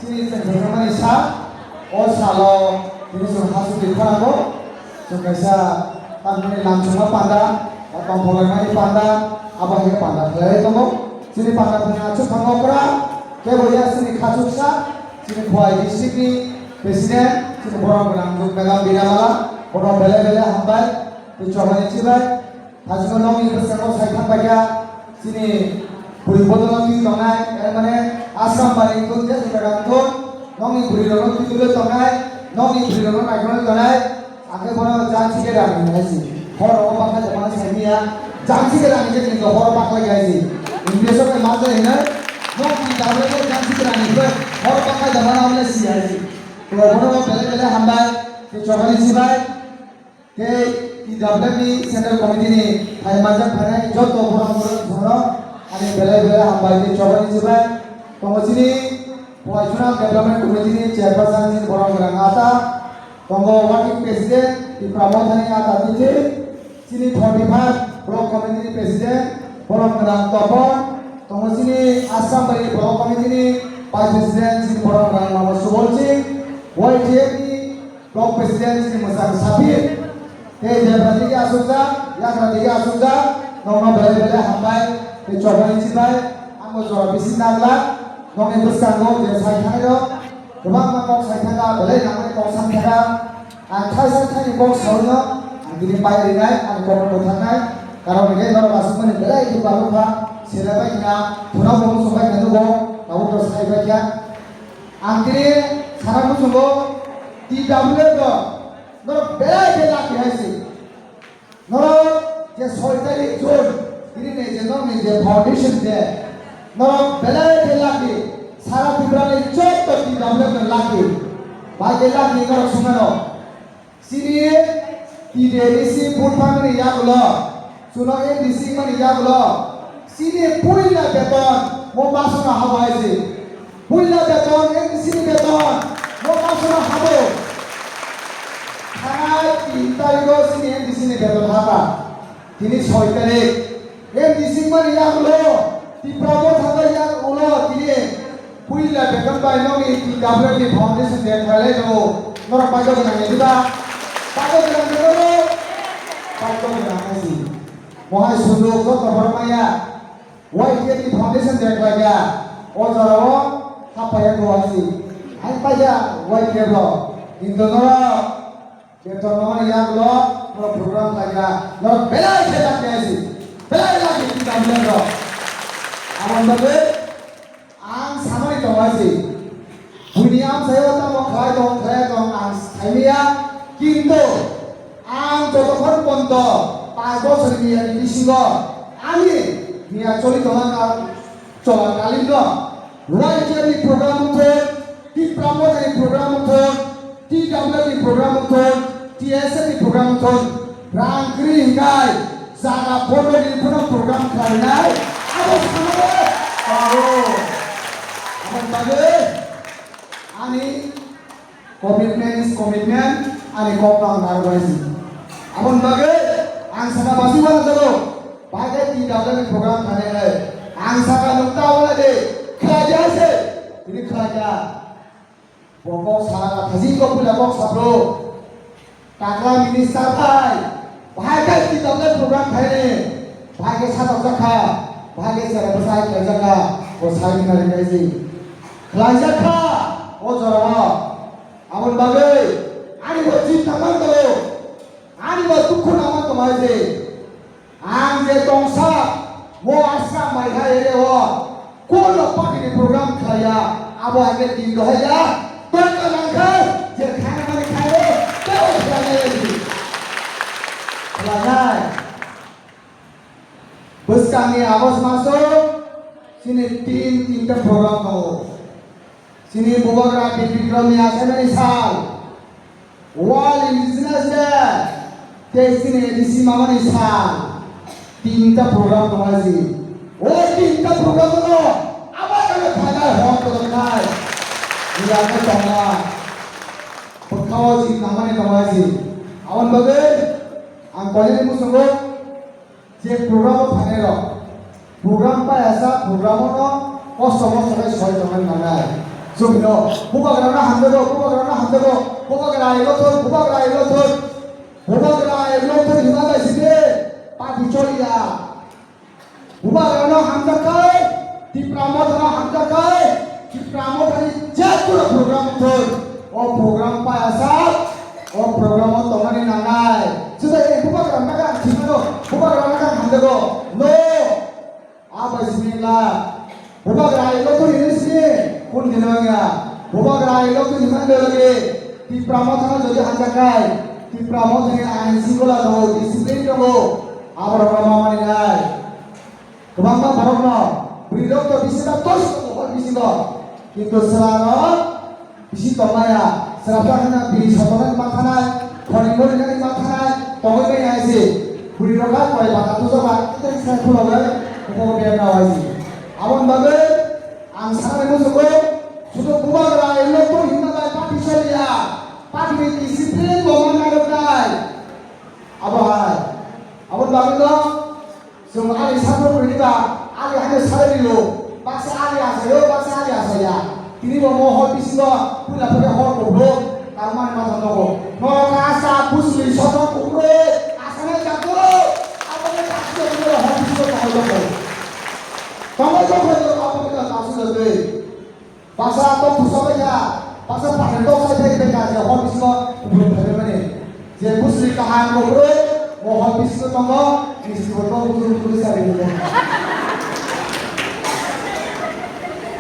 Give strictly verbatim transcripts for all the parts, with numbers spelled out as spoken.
Chini chwng thwngmani sa, o salo tini chwng hasuti khorang o chwng kaisa tamni lamchungma panda, o tongthok laimani panda, abo hai khe panda khlaiwi tongo. Chini panda thwngya chwng thang okra, kebo ya chini khachuksa, chini Khowai district ni president, chini borom gwnang Madam Binamala, borom belai belai hambai, tei chobani chibai. Hajino nokni bwskango sai thang paikha chini bwrwi bodolno twi tongnai, er mane Assam bari thun, je jaga thun, nokni bwrwi rokno twi twi tongnai, nokni bwrwi rokno naikolwi tongnai, akhe bono jansi khe rang hai si. Hor rogo bakha jabana sai miya, jansi khe rang je kinto hor bakla khe hai si. English o khe ma jai hinai, nokni dabra khe jansi khe rang hinai, hor bakha jabana amle si hai si. To bono belai belai hambai, tei chobani chibai. Tei T W F ni Central Committee ni phai manjak phainai joto borok borok borok ani belai belai hambai tei chobani chibai tongo chini Khowai Sonam Development Committee ni Chairperson chini borom gwnang ata tongo Working President Tipra Mothani ata titi chini forty five Block Committee ni President borom gwnang Topon tongo chini Assam bai Block Committee ni Vice President chini borom gwnang Mama Subol Singh Y T F ni Block President chini mwchang Sapir, tei debra digi asukjak, yagra digi asukjak, nokno belai belai hambai, tei chobani chibai, ang bo jora bisi nagla, nokni bwskango je sai thanai rok, kwbangma kok sai thaka, belai nangmani kok sam thaka, ang thaisa thaini kok saui no, ang tini pai rinai, ang kokno bwtharnai, karon hwnkhe norok asukmani belai dukha nukha, sere bai khna, thuna bo muchung bai khna nugo, tabuk rok sai bai kha. Ang tini sana muchungo T W F rok norok belai khe lucky hai si. Norok je soi tarik June tini ni je norok ni je foundation day norok belai khe lucky. Sara Tripura ni joto T W F no lucky. Bai khe lucky norok sumano. Chini T D A D C vote pangmani yagulo, chuno M D C wngmani yagulo, chini puila beton mo masano habo hai se. Puila beton M D C ni beton mo masano habo. Thanai tin tarikgo chini M D C ni beton haba. Tini soi tarik. M D C wngmani yagulo, Tipra Motha bai yagulo tini puila beton bai nokni T W F ni foundation day khlailai tongo. Norok paito gwnang ya diba? Paito gwnang ya norok? Paito gwnang hai si. Mohai sunduk joto borok maya. Y T F ni foundation day khlaiya. O jorao haphaiya ko hai si. Hai paiya Y T F rok. Hindu norok. Beton no yagulo, no program khlaiya, no belai khe tak khe si, belai lagi kita bilang rok. Aboni bagwi ang samani tongo si, buini amchaio tamo khlai tong, khlai tong ang saimanya, kintu ang jotokhon ponto panch bochorni miyani bisingo ani miya choli tongma chola kalingo. Y T F ni program wngthok, Tipra Motha ni program wngthok, T W F ni program wngthok, T S F ni program wngthok, rang kwrwi hinkhai jaga bondo ni phano program khlainai, abo sanabo taro. Aboni bagwi ani commitment is commitment, ani kok no ang narwknai si. Aboni bagwi ang sana basi uanajago, bahai khe T W F ni program khlainai. Ang saka nwng ta wngna de, khlai ya se, tini khlai ya. Bo kok sa, thajin kok puila kok sa bro. Takla minister bai, bahai khe T W F ni program khlainai, bahai khe satok jakha, bahai khe chera bwsai khlai jakha, bo sai wngna rinai si. Khlai jakha, o jorao. Aboni bagwi ani bo chinta man tongo, ani bo dukhu nangma tongo hai se. Ang je tongsa, mo asra mai hai ere o, kono party ni program khlaiya, abo ang je tin rohaiya, tongka nangkha, je khana mani khaio, tebo khlainai si. Khlainai. Bwskangni August maso chini tin tinta program tongo. Chini Bubagra Bikram ni achaimani sal, World Indigenous Day, tei chini A D C mamani sal, tinta program tongo si. O tinta program no abo ano khainai hor tongkha. Niyakhe tonga. Bwkhao si nangmani tongo si. Aboni bagwi ang koinani muchungo je program o phainai rok, program pai asa program o no kosto mosto khe soi tongmani nangnai. Chwngno bubagrano hamjago, bubagrano hamjago, bubagra elo thon, bubagra elo thon, bubagra elo thon hima bai sidi party choliya. Bubagrano hamjakai, Tipra Mothano hamjakai, Tipra Mothani jaturo program thon, o program payasa, o program o tongnani nangnai. Juda e bubagra naga thimano, bubagra naga hamjago, no. Abai sini la. Bubagra ilo to ini sini. Kun dino ya. Bubagra ilo to ini mana lagi. Tipra Mothano jadi hanjakai. Tipra Mothani ain singgola tongo, discipline tongo. Abar mama mani nai. Kebangma borokno. Bwrwi rok to bisi ba tos tongo, hor bisingo. Kintu sela rok Bisi tongmaya, srapta hwnna bini sotonani ma thanai, khoni mori nani ma thanai, tongwi bai nai se. Bwrwi rok ha koi bata tujago, tei sai khulogwi, kuphur bem na wai se. Aboni bagwi ang sanani muchungo, sudu bubagra elokto hwnna bai party chaliya, party ni discipline bo manna rwknai. Abo hai, aboni bagwi no, Chwng ali sabrok rwdi ba, ali haino salai rw, baksa ali achaio, baksa ali achaiya. Tini bo mo hor bisingo puila phai hor kuphur, talmani ma thang nogo. Norok asa busli sotok kuphur, asanai jago, aboni baksa kuphur hor bisingo tongoi tongoi. Tongoi tongoi, aboni baksa kuphur. Baksa tok thusa bai kha, baksa panel tok sai phai phai kha, je hor bisingo kubur phai phai mani. Je busri kaham kubrwi, bo hor bisingo tongo, misti bo tok butur butur sa ri.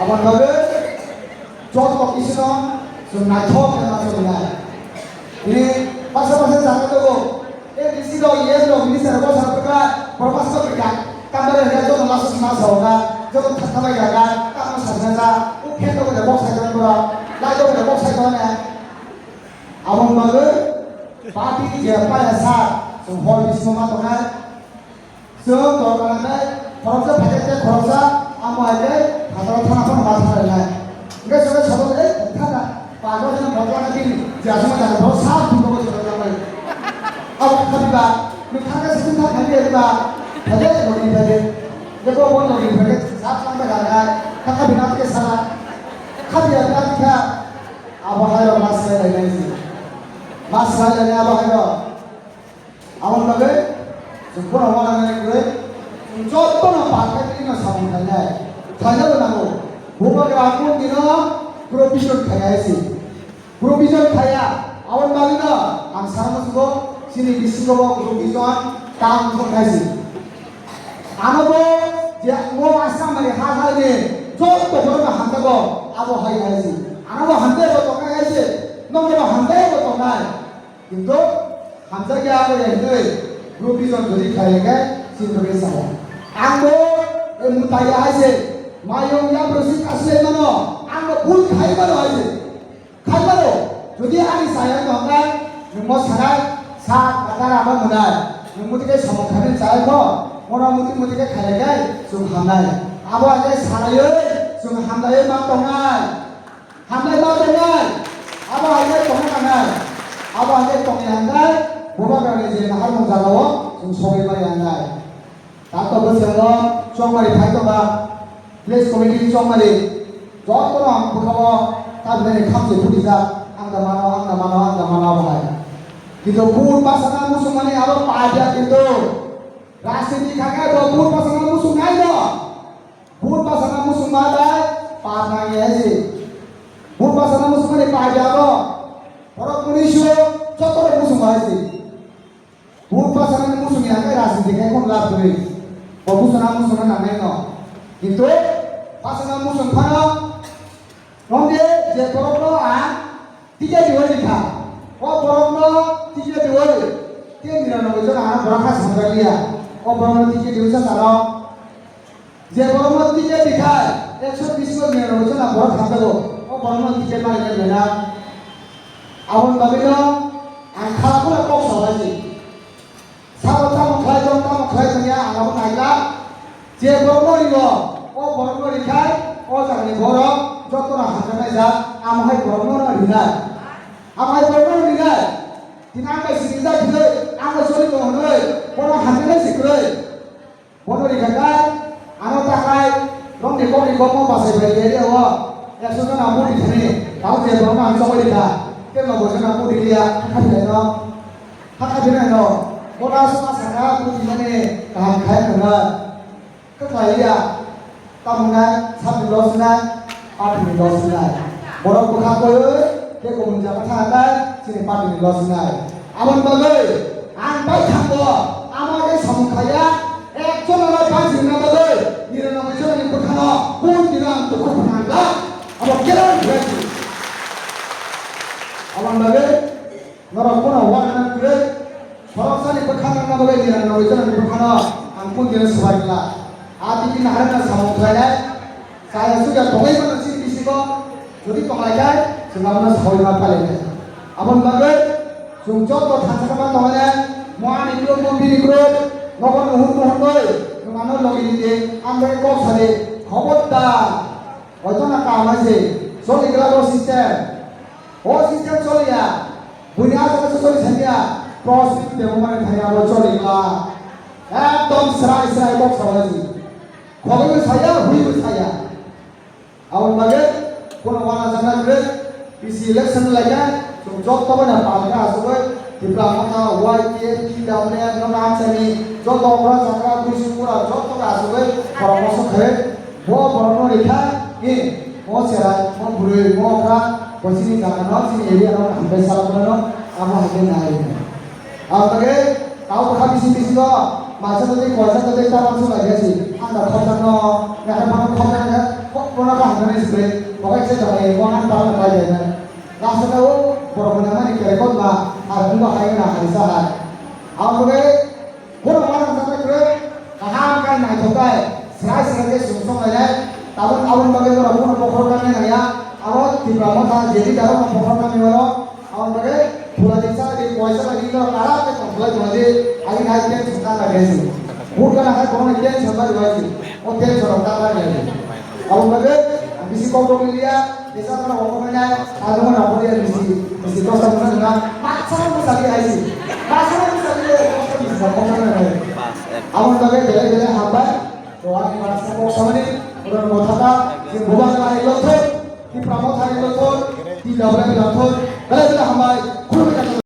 Aboni bagwi joto kok isino chwng naithok khe ma chwng nai. Bini baksa baksa jaga tongo, A D C rok, E M rok, minister rok bwsa rok kha, borok bwsa rok kha. Tamare hwnkhe joto laso sima sa o kha, joto thakha bai kha, tamo sa sina sa, o phen rok khe bok sai tong borok, lai rok khe bok sai tong ne. Aboni bagwi party je paya sa, chwng hor bisingo ma tongnai. Chwng dorkar nangkhe khoroksa phaikhe tei khoroksa amo hai khe phataro thana phano ma thana rwnai. Hwnkhe chwng khe sobo tei thana pagor jani botla khe bini je aswk ma jani borok sa thwngwi sobo jani. Abo khabiba, nwng thangkhe sichwng thang khabi riba, phaikhe logini phaikhe. Jebo bo logini phaikhe sa thang bai rwnai, thang khabi na khe sala. Khabi ya na khe abo hai rok ma swlai lainai se. Ma swlai lainai abo hai rok. Aboni bagwi chwng bono uananani kwrwi chwng jotono pal khe tini no samung khainai, khainai bo nango. Bubagra kung dino provision khaiya hai se. Provision khaiya, aboni bagwino ang sakno sugo, chini bisingo bo provision tang thok hai se. Ano bo je mo Assam ni ha ha ni joto borokno hamjago, abo hai hai se. Ano bo hamjai bo tongnai hai se, nokno bo hamjai bo tongnai. Kintu hamjakya abo ya hinwi group vision jodi khlai khe chini bagwi chaya. Ang bo, eh, mwtai ya hai se, mayung ya borok si kasu ya mano, ang bo bul khai mano hai se. Khai mano, jodi ani chaya no hwnkhai, nwng mo sanai, sa kadar abo mwnai, nwng muti khe samung khaimani chaya kho, mono muti muti khe khlai khe chwng hamnai. Abo hai khe sanaiwi chwng hamlaiwi ma tongnai. Hamlai ma tongnai, abo hai khe tongna nangnai, abo hai khe tongya hwnkhai, bubagrani je naharmung jagao chwng sogwi maya hwnkhai. Tato bwskango chongmari phai tongba, village committee ni chongmari, jotono ang bwkhao tabinani khamsoi phutijak, ang da mano, ang da mano, ang da mano abo hai. Kintu vote bachana muchungmani abo paiya kintu. Rajniti kha khe bo vote bachana muchungnai no. Vote bachana muchungma bai pap nangya hai se. Vote bachana muchungmani paiya abo. Borok muni sio joto rok muchungma hai se. Vote bachana muchungya khe rajniti khai kono lab kwrwi. Bo bachana muchungna nangnai no. Kintu bachana muchung phano Nongde je borokno ang ticket riwi rikha, o borokno ticket riwi tei niranoboi jona ang borok hai samjakliya. O borokno ticket riwi sa salo. Je borokno ticket rikhai ekso bish no niranoboi jona borok hamjago, o borokno ticket ma rikha belai na. Aboni bagwino ang kha phano kok salai se. Sabo tamo khlai tong, tamo khlai tong ya, ang abo nailak. Je borokno rio, o borokno rikhai, o jagani borok jotono hamjaknai jak, amo hai borokno no rinai. Amo hai borokno no rinai. Tini ang bai sini jak hinwi, ang bai choli tong hinwi, bono hamjaknai se kwrwi. Bono rikha khe, ano takhai, romni kokni kokno bachai bai area o. Ekso jona mudi thani, tamo je borok ang chobori kha, tei no bo jona mudi liya, hakha thai no, hakha thai no, bona aswk ma saka mudi mani kaham khai nang na, kwthai liya, tamo nai, sabni loss nai, party ni loss nai, borok bwkha koi, tei kubun jaga thang nai, chini party ni loss nai. Aboni bagwi ang bai thango, ama khe samung khaiya, ekjon aro bai jingna bagwi, niranoboi jona ni bwkhano, kun dino ang dukhu phnangkha, abo kera ni khlai si. Aboni bagwi norok bono uanana kwrwi, khoroksani bwkha nangna bagwi niranoboi jona ni bwkhano, ang kun dino swbai kla. A tiki naharna samung khlainai, Chaya suya tongwi mano chini bisingo, jodi tonglai khe, chwng abono sawi ma phalai khe. Aboni bagwi chwng joto thansa ma tongnai, mo ani group, mo bini group, nogo nuhur nuhur noi, chwng ano logi di, ang bai kok sadi, khobor da, hoito na kaham hai se, choli gla o system, o system choli ya, buini aswk aswk choli thangya, prosmit bebomani thangya abo choli gla, ekdom srai srai kok sawi si, khogwi bo saya, hui bo saya. Aboni bagwi bono uanajak nai kwrwi, P C election lai khe chwng joto bai no pal khe achugwi Tipra Motha, Y T F, T W F no amchaini joto okra chakra bui sukura joto khe achugwi borok mosok khe bo borok no rikha ni mo cherai mo bwrwi mo okra bo chini jaga no chini area no hambai sala no abo hai khe nai. Ang bagwi tau bwkha bisi bisi no, masa tadi, kuasa tadi, tama sung lagi si, anda khorsa no, ya kan mana khorsa ya, kok mana kah mana si bre, pokoknya saya tak mau, mana tahu tak aja ya. Langsung tahu, borok mana mana kira kau mah, harus buka kayu na hari sahar. Ang bagwi, kono mana sana kira, kaham kan na itu kai, serai serai ke sung sung aja, tabun abun bagwi borok kono pokok kan na ya, abo Tipra Motha jadi dalam pokok kan ni walo, Aboni bagwi pura di sa di, poisa lagi, ino kara te tongkhlai tongdi, ani nai tension ta lagi si. Vote kana hai kono tension ta lagi si. O tension ta lagi si. Aboni bagwi bisi kok dong liya, desa kana o kok nai, ado mana ko dia bisi, bisi kok sama sana na, paksa mo sagi ai si. Paksa mo sagi ai, kok bisi kok nai. Aboni bagwi bele bele hambai. Doa ni baksa kok samani, udah mau thata, si bukan lagi lothot, di pramot hari lothot, di dablai lothot, bele bele hambai, khulumkha.